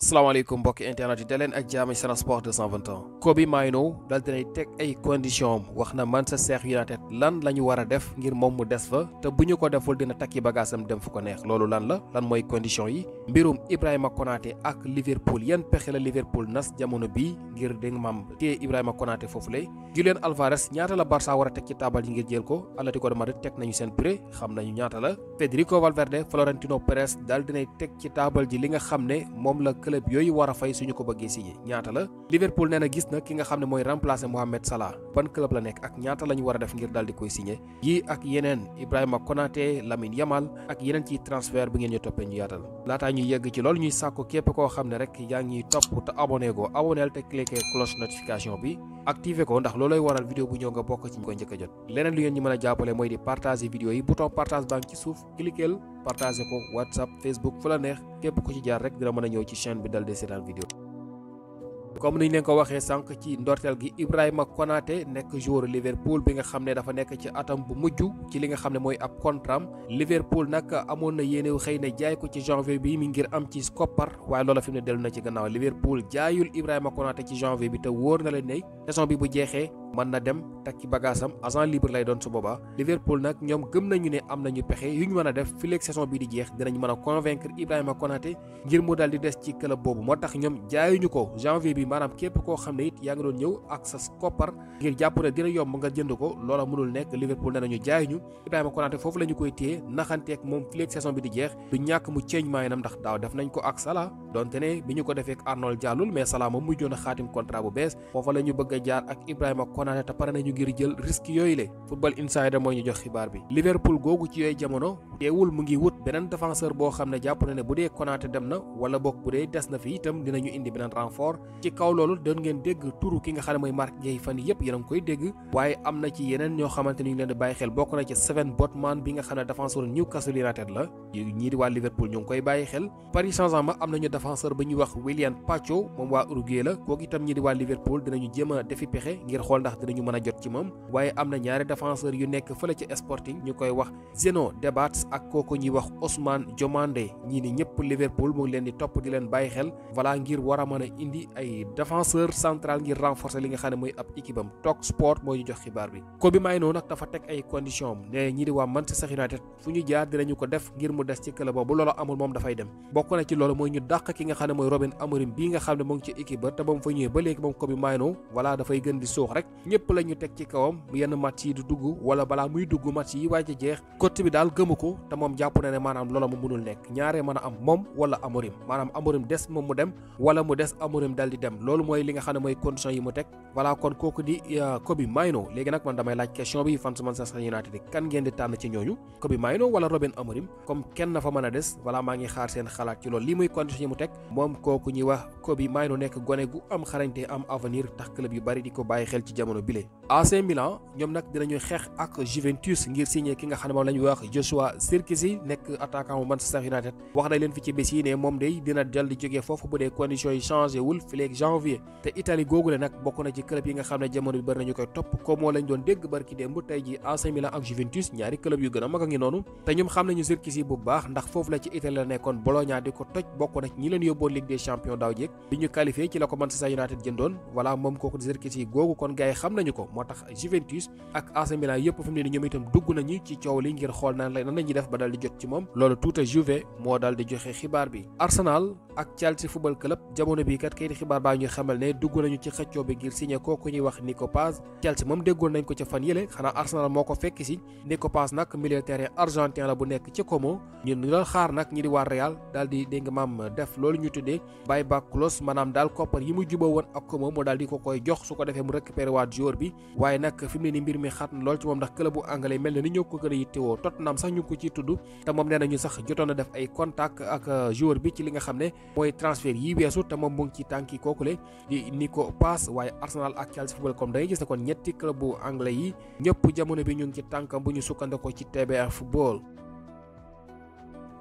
salaamaaleykum mbokki internet yi daleen ak jaam ci Sen Sport 221 Kobbie Mainoo dal dinay teg ay condition wax na Manchester United lan la ñu war a def ngir moom mu des fa te bu ñu ko deful dina takki bagaasam dem fu ko neex loolu lan mooy condition yi mbirum Ibrahima Konaté ak Liverpool yan pexe la Liverpool nas jamono bii ngir dégg maam téye Ibrahima Konaté foofu lay Julian Alvarez ñaata la Barça war a teg ci taabal yi ngir jël ko Atlético de Madrid teg nañu seen prix xam nañu ñaata la Federico Valverde Florentino Perez dal dinay teg ci taabal ji li nga xam ne moom la club yooyu war a fay suñu ko bëggee signé ñaata la Liverpool nee na gis na ki nga xam ne mooy remplacer Mohamed Salah ban club la nekk ak ñaata la ñu war a def ngir daal di koy signé yi ak yeneen Ibrahima Konaté Lamine Yamal ak yeneen ci transfert bi ngeen ñu toppee ñu yaatal laataa ñuy yegg ci loolu ñuy sàkku képp koo xam ne rek yaa ngi topp te abonné go abonné te cliquer cloche notification bi activé ko ndax loolooy waral vidéo bu ñëw nga bokk ci ñu ko njëkk a jot leneen lu ngeen ñu mën a jàppale mooy di partager vidéo yi bouton partage baa ngi ci suuf cliquer partager ko WhatsApp Facebook fu la neex képp ku ci jaar rek dina mën a ñëw ci chaîne bi dal di seetaan vidéo comme niñ leen ko waxee sànq ci ndorteel gi Ibrahima Konaté nekk joueur Liverpool bi nga xam ne dafa nekk ci atam bu mujj ci li nga xam ne mooy ab contrat Liverpool nag amoon na yéene xëy na jaay ko ci janvier bi mi ngir am ci koppar waaye loola fi mu ne dellu na ci gannaaw Liverpool jaayul Ibrahima Konaté ci janvier bi te wóor na leen ne saison bi bu jeexee mën na dem takki bagaasam agent libre lay doon su boobaa Liverpool nag ñoom gëm nañu ne am nañu pexe yu ñu mën a def fileeg saison bi di jeex dinañ mën a convaincre Ibrahima Konaté ngir mu dal di des ci club boobu moo tax ñoom jaayuñu ko janvier bi maanaam képp koo xam ne it yaa ngi doon ñëw ak sa koppar ngir jàpp ne dina yomb nga jënd ko loola mënul nekk Liverpool nee nañu jaayuñu Ibrahima Konaté foofu la ñu koy téye naxanteeg moom fileeg saison bi di jeex du ñàkk mu ceeñ maayinam ndax daaw def nañ ko ak Salah donte ne bi ñu ko defee ak Arnold jàllul mais Salah moom mujjoon a xaatim contrat bu bees foofa la ñu bëgg a jaar ak Ibrahima Konaté te pare nañu ngir jël risque yooyu le Football Insider mooy ñu jox xibaar bi Liverpool googu ci yooyu jamono teewul mu ngi wut beneen défenseur boo xam ne jàpp na ne bu dee Konaté dem na wala boog bu dee des na fi itam dinañu indi beneen renfort ci kaw loolu doon ngeen dégg turu ki nga xam ne mooy Marc Guèye fan yëpp yéen a ngi koy dégg waaye am na ci yeneen ñoo xamante ni ñu leen di bàyyi xel bokk na ci Steven Botman bi nga xam ne défenseur Newcastle United la ñii di waa Liverpool ñu ngi koy bàyyi xel Paris Saint-Germain am nañu défenseur ba ñuy wax William Pacho moom waa Uruguay la kooku itam ñii di waa Liverpool dinañu jéem a defi pexe ngir xool ndax dinañu mën a jot ci moom waaye am na ñaari défenseur yu nekk fële ci Sporting ñu koy wax Zeno Debats ak kooku ñuy wax Ousmane Diomandé ñii ni ñëpp Liverpool mu ngi leen di topp di leen bàyyi xel voilà ngir war a mën a indi ay défenseur central ngir renforcer li nga xam ne mooy ab équipe am Talk Sport moo ñu jox xibaar bi Kobbie Mainoo nag dafa teg ay condition am ne ñii di waa Manchester United fu ñu jaar dinañu ko def ngir mu des ci club boobu loolu amul moom dafay dem bokk na ci loolu mooy ñu dàq ki nga xam ne mooy Robin Amorim bii nga xam ne moo ngi ci équipe ba te ba mu fa ñëwee ba léegi moom Kobbie Mainoo voilà dafay gën di suux rek ñëpp la ñu teg ci kawam yenn match yi di dugg wala balaa muy dugg match yi waaj a jeex coach bi daal gëmu ko te moom jàpp na ne maanaam loola mu mënul nekk ñaaree mën a am moom wala Amorim maanaam Amorim des moom mu dem wala mu des Amorim dal di dem loolu mooy li nga xam ne mooy condition yi mu teg voilà kon kooku di Kobbie Mainoo léegi nag man damay laaj question bi fan su Manchester United kan ngeen di tànn ci ñooñu Kobbie Mainoo wala Robin Amorim comme kenn na fa mën a des voilà maa ngi xaar seen xalaat ci loolu lii muy condition yi mu teg moom kooku ñuy wax Kobbie Mainoo nekk gone gu am xarañte am avenir tax club yu bari di ko bàyyi xel ci jamono bile AC Milan ñoom nag dinañu xeex ak Juventus ngir signé ki nga xam ne moom la ñuy wax Joshua Zirkzee nekk attaquant bu Manchester United wax na leen fi ci bés yi ne moom day dina dal di jógee foofu bu dee conditions yi changé wul fileeg janvier te Italie googule nag bokk na ci club yi nga xam ne jamono bi bari nañu koy topp comme moo lañ doon dégg barki démb tey ji AC Milan ak Juventus ñaari club yu gën a mag a ngi noonu te ñoom xam nañu Zirkzee bu baax ndax foofu la ci Italie la nekkoon Bologna di ko toj bokk na ci ñi leen yóbboon Ligue des Champions daaw jéeg bi ñu qualifié ci la ko Manchester United jëndoon voilà moom kooku Zirkzee googu kon gars yi xam nañu ko moo tax Juventus ak AC Milan yëpp fi mu ne ni ñoom itam dugg nañu ci coow li ngir xool nan lañuy def ba dal di jot ci moom loolu tuuta Juve moo dal di joxe xibaar bi Arsenal ak Chelsea football club jamono bii kat kay di xibaar baa ñuy xamal ne dugg nañu ci xëccoo bi ngir signé kooku ñuy wax Nico Paz Chelsea moom déggoon nañ ko ca fan yële xanaa Arsenal moo ko fekk si Nico Paz nag milieu terrain argentin la bu nekk ci Como ñun loolu xaar nag ñi di waa Real daal di dégg nga maam def loolu ñu tuddee buyback clause maanaam daal koppar yi mu juboo woon ak Como moo daal di ko koy jox su ko defee mu récupéré waat joueur bi waaye nag fi mu ne ni mbir mi xat na lool ci moom ndax club bu anglais mel na ni ñoo ko gën a yittewoo Tottenham sax ñu ngi ko ciy tudd te moom nee nañu sax jotoon na def ay contact ak joueur bi ci li nga xam ne mooy transfert yi weesu te moom mu ngi ci tànki kookule di Nico Paz waaye Arsenal ak Chelsea football comme da ngay gis ne kon ñetti club bu anglais yi ñëpp jamono bi ñu ngi ci tànkam bu ñu sukkandikoo ci TBR football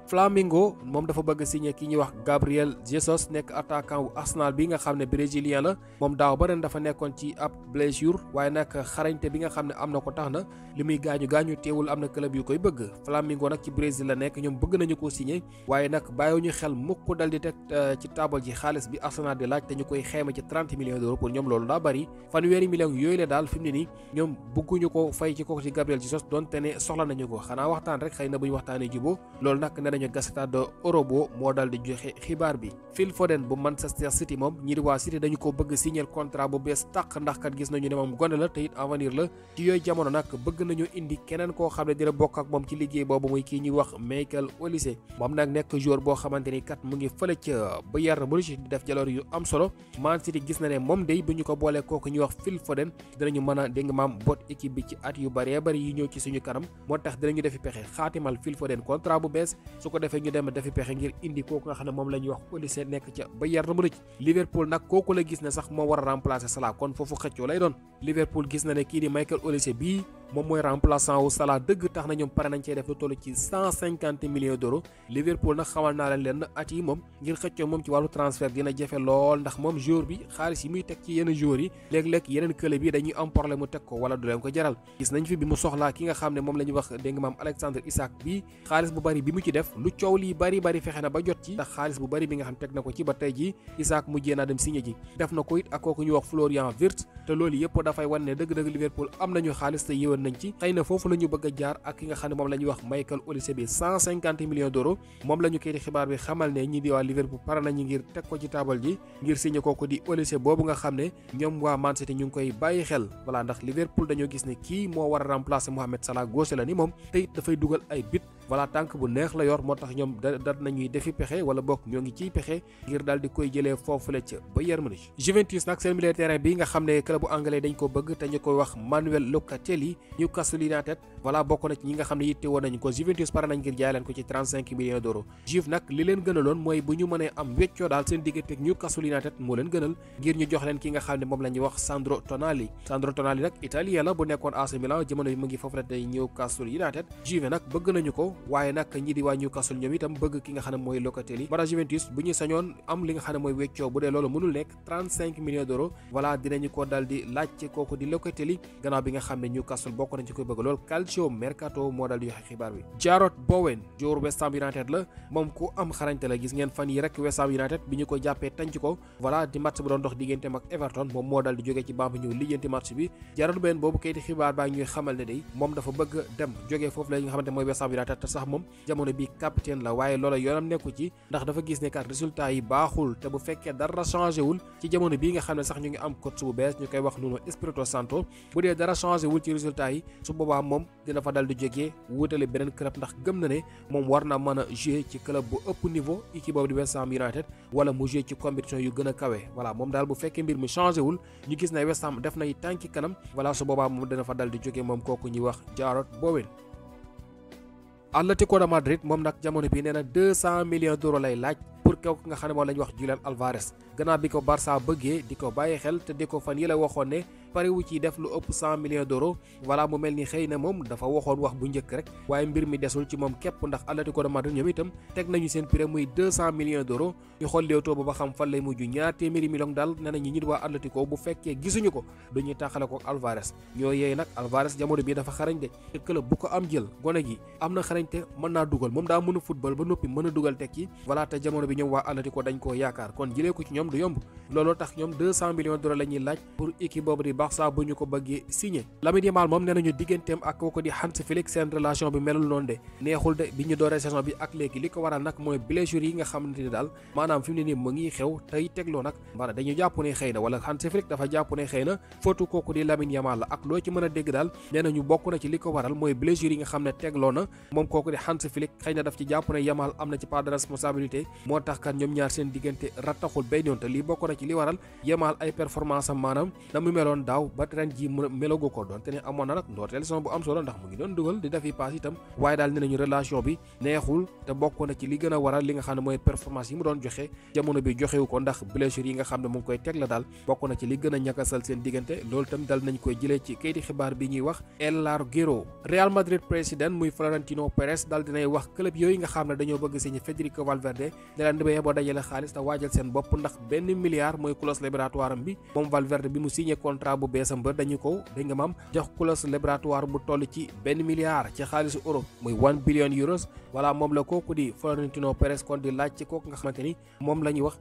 Flamengo moom dafa bëgg signé ki ñuy wax Gabriel Jesus nekk attaquant wu Arsenal bi nga xam ne brésilien la moom daaw ba ren dafa nekkoon ci ab blessure waaye nag xarañte bi nga xam ne am na ko tax na li muy gaañu teewul am na club yu koy bëgg Flamengo nag ci Brésil la nekk ñoom bëgg nañu ko signé waaye nag bàyyiwuñu xel mukk dal di teg ci taabal ji xaalis bi Arsenal di laaj te ñu koy xayma ci 30 millions d'euros pour ñoom loolu daa bari fanweeri millions yooyu la daal fi mu ne nii ñoom bëgguñu ko fay ci kooku ci Gabriel Jesus donte ne soxla nañu ko xanaa waxtaan rek xëy na bu ñu waxtaanee juboo loolu nag ne nañu Gazzetta dello Sport moo dal di joxe xibaar bi. Phil Foden bu Manchester City moom ñi di waa City dañu ko bëgg signer contrat bu bees tàq ndax kat gis nañu ne moom gone la te it avenir la ci yooyu jamono nag bëgg nañu indi keneen koo xam ne dina bokk ak moom ci liggéey boobu muy kii ñuy wax Michael Olise moom nag nekk joueur boo xamante ni kat mu ngi fële ca Bayern Munich di def jaloor yu am solo Man City gis na ne moom day bu ñu ko boolee kooku ñuy wax Phil Foden dinañu mën a dégg maam bot équipe bi ci at yu bëree bëri yi ñëw ci suñu kanam moo tax dinañu defi pexe xaatimal Phil Foden contrat bu bees su ko defee ñu dem defi pexe ngir indi kooku nga xam ne moom la ñuy wax Olise nekk ca Bayern Munich Liverpool nag kooku la gis ne sax moo war a remplacer Salah kon foofu xëccoo lay doon Liverpool gis na ne kii di Michael Olise bii moom mooy remplaçant wu Salah dëgg tax na ñoom pare nañ cee def lu toll ci 150 millions d'euros Liverpool nag xamal naa leen at yi moom ngir xëccoo moom ci wàllu transfert dina jafe lool ndax moom joueur bi xaalis yi muy teg ci yenn joueurs yi léeg-léeg yeneen club yi dañuy am problème mu teg ko wala du leen ko jaral gis nañ fi bi mu soxlaa ki nga xam ne moom la ñuy wax dégg nga maam Alexandre Isak bi xaalis bu bari bi mu ci def lu coow lii bari fexe na ba jot ci ndax xaalis bu bari bi nga xam teg na ko ci ba tey ji Isak mujjee naa dem signé ji def na ko it ak kooku ñuy wax Florian Wirtz te loolu yëpp dafay wan ne dëgg-dëgg Liverpool am nañu xaalis te yéwén nañ ci xëy na foofu la ñu bëgg a jaar ak ki nga xam ne moom la ñuy wax Michael Olise bi 150 millions d'euros moom la ñu kayiti xibaar bi xamal ne ñi di waa Liverpool pare nañu ngir teg ko ci taabal ji ngir signé kooku di Olise boobu nga xam ne ñoom waa Man City ñu ngi koy bàyyi xel voilà ndax Liverpool dañoo gis ne kii moo war a remplacer Mohamed Salah gauche la ni moom te it dafay dugal ay bit voilà tànk bu neex la yor moo tax ñoom da nañuy defi pexe wala bokk ñoo ngi ciy pexe ngir daal di koy jëlee foofu la ca Bayern Munich Juventus nag seen milieu de terrain bi nga xam ne club bu anglais dañ ko bëgg te ñu koy wax Manuel Locatelli Newcastle United voilà bokk na ci ñi nga xam ne yitte woon nañu ko Juventus pare nañ ngir jaay leen ko ci 35 millions d'euros Juve nag li leen gënaloon mooy bu ñu mënee am weccoo daal seen diggante ak Newcastle United moo leen gënal ngir ñu jox leen ki nga xam ne moom la ñuy wax Sandro Tonali nag italien la bu nekkoon AC Milan jamono bi mu ngi foofu la tey Newcastle United Juve nag bëgg nañu ko waaye nag ñi di waa Newcastle ñoom itam bëgg ki nga xam ne mooy Locatelli bara Juventus bu ñu sañoon am li nga xam ne mooy weccoo bu dee loolu mënul nekk 35 millions d'euros voilà dinañu ko dal di laaj ci kooku di Locatelli gannaaw bi nga xam ne Newcastle bokk nañ ci koy bëgg lool Calcio Mercato moo dal di yoxe xibaar bi Jarrod Bowen joueur West Ham United la moom ku am xarañte la gis ngeen fan yi rek West Ham United bi ñu ko jàppee tànc ko voilà di match bu doon dox digganteem ak Everton moom moo dal di jógee ci banc bi ñëw lijjanti match bi Jarrod Bowen boobu kayiti xibaar baa ñuy xamal ne day moom dafa bëgg dem jógee foofu la nga xamante mooy West Ham United te sax moom jamono bi capitaine la waaye loola yoonam nekku ci ndax dafa gis ne kat résultat yi baaxul te bu fekkee dara changé wul ci jamono bii nga xam ne sax ñu ngi am coach bu bees ñu koy wax Nuno Espirito Santo bu dee dara changé wul ci résultat yi su boobaa moom dina fa dal di jógee wutale beneen club ndax gëm na ne moom war na mën a jouer ci club bu ëpp niveau équipe boobu di West Ham United wala mu jouer ci compétition yu gën a kawe voilà moom daal bu fekkee mbir mi changé wul ñu gis ne West Ham def nay tànki kanam voilà su boobaa moom dina fa dal di jógee moom kooku ñuy wax Jarrod Bowen Atlético de Madrid moom nag jamono bi nee na 200 millions d'euros lay laaj pour kooku nga xam ne moom la ñuy wax Julián Alvarez gannaaw bi ko Barça bëggee di ko bàyyi xel te di ko fan yi la waxoon ne pare wu ci def lu ëpp 100 millions d'euros voilà mu mel ni xëy na moom dafa waxoon wax bu njëkk rek waaye mbir mi desul ci moom képp ndax Atlético de Madrid ñoom itam teg nañu seen prix muy 200 millions d'euros ñu xool léewtoo ba xam fan lay mujj ñaar téeméeri millions daal nee nañu ñi di waa Atlético bu fekkee gisuñu ko dañuy taxale ko Alvarez ñoo yeey nag Alvarez jamono bi dafa xarañ de te club bu ko am jël gone gi am na xarañte mën naa dugal moom daa mën a football ba noppi mën a dugal teg ci voilà te jamono bi ñoom waa Atlético dañ koo yaakaar kon jëlee ko ci ñoom du yomb looloo tax ñoom 200 millions d'euros la ñuy laaj pour équipe boobu di Barça bu ñu ko bëggee signé Lamine Yamal moom nee nañu digganteem ak kooku di Hans Flick seen relation bi melul noonu de neexul de bi ñu dooree saison bi ak léegi li ko waral nag mooy blessure yi nga xamante ni daal maanaam fi mu ne nii mu ngi xew tey tegloo nag maanaam dañu jàpp ne xëy na wala Hans Flick dafa jàpp ne xëy na footu kooku di Lamine Yamal la ak loo ci mën a dégg daal nee nañu bokk na ci li ko waral mooy blessure yi nga xam ne tegloo na moom kooku di Hans Flick xëy na daf ci jàpp ne Yamal am na ci part de responsabilité moo tax kan ñoom ñaar seen diggante rattaxul benn yoon te lii bokk na ci li waral yemaal ay performance am maanaam na mu meloon daaw ba ren ji melogu ko doon te ne amoon na nag ndoorteel saison bu am solo ndax mu ngi doon dugal di defi paas itam waaye daal ne nañu relation bi neexul te bokk na ci li gën a waral li nga xam ne mooy performance yi mu doon joxe jamono bi joxewu ko ndax blessure yi nga xam ne mu ngi koy teg la daal bokk na ci li gën a ñàkkasal seen diggante loolu itam dal nañ koy jëlee ci kayiti xibaar bi ñuy wax El Larguero. Real Madrid président muy Florentino Perez dal dinay wax club yooyu nga xam ne dañoo bëgg signé Federico Valverde ne leen di boo dajale xaalis te waajal seen bopp ndax benn milliard mooy clause libératoire am bi moom Valverde bi mu signé contrat bu beesam ba dañu ko dégg nga maam jox clause libératoire bu toll ci benn milliard ci xaalisu euro muy 1 billion euros voilà moom la kooku di Florentino Perez kon di laaj ci kooku nga xamante ni moom la ñuy wax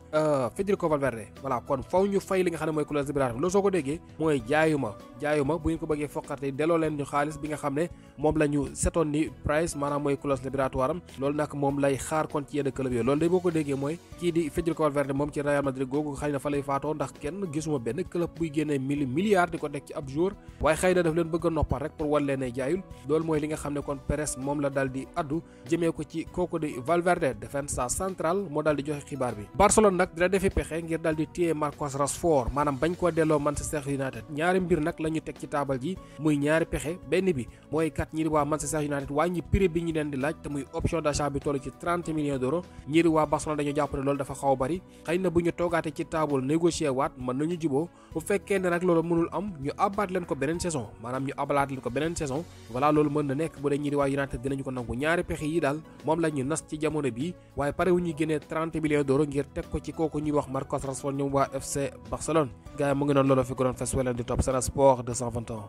Federico Valverde voilà kon faw ñu fay li nga xam ne mooy clause libératoire loolu soo ko déggee mooy jaayuma bu ngeen ko bëggee foqarte delloo leen ñu xaalis bi nga xam ne moom la ñu setoon ni price maanaam mooy clause libératoire am loolu nag moom lay xaar kon ci yenn club yooyu loolu day boo ko déggee mooy kii di Federico Valverde moom ci Real Madrid googu xëy na fa lay faatoo ndax kenn gisuma benn club buy génnee milliards di ko teg ci ab jour waaye xëy na daf leen bëgg a noppal rek pour wan leen ne jaayul loolu mooy li nga xam ne kon Perez moom la dal di addu jëmee ko ci kooku di Valverde défense central moo dal di joxe xibaar bi. Barcelone nag dina defi pexe ngir dal di téye Marcos Rashford maanaam bañ koo delloo Manchester United ñaari mbir nag la ñu teg ci taabal ji muy ñaari pexe benn bi mooy kat ñi di waa Manchester United wàññi prix bi ñu leen di laaj te muy option d'achat bi toll ci 30 millions d'euros ñi di waa Barcelone dañu jàpp ne loolu dafa xaw a bari xëy na bu ñu toogaate ci taabal négocier waat mën nañu juboo bu fekkee ne nag loolu mënul am ñu abaat leen ko beneen saison maanaam ñu abalaat leen ko beneen saison voilà loolu mën na nekk bu dee ñi di waa United dinañu ko nangu ñaari pexe yi daal moom la ñu nas ci jamono bi waaye pare wu ñu génnee 30 millions d'euros ngir teg ko ci kooku ñuy wax Marcos Rashford ñoom waa FC Barcelone gars yi mu ngi noonu loolu fi ko doon fes weleen di topp Sen Sport 221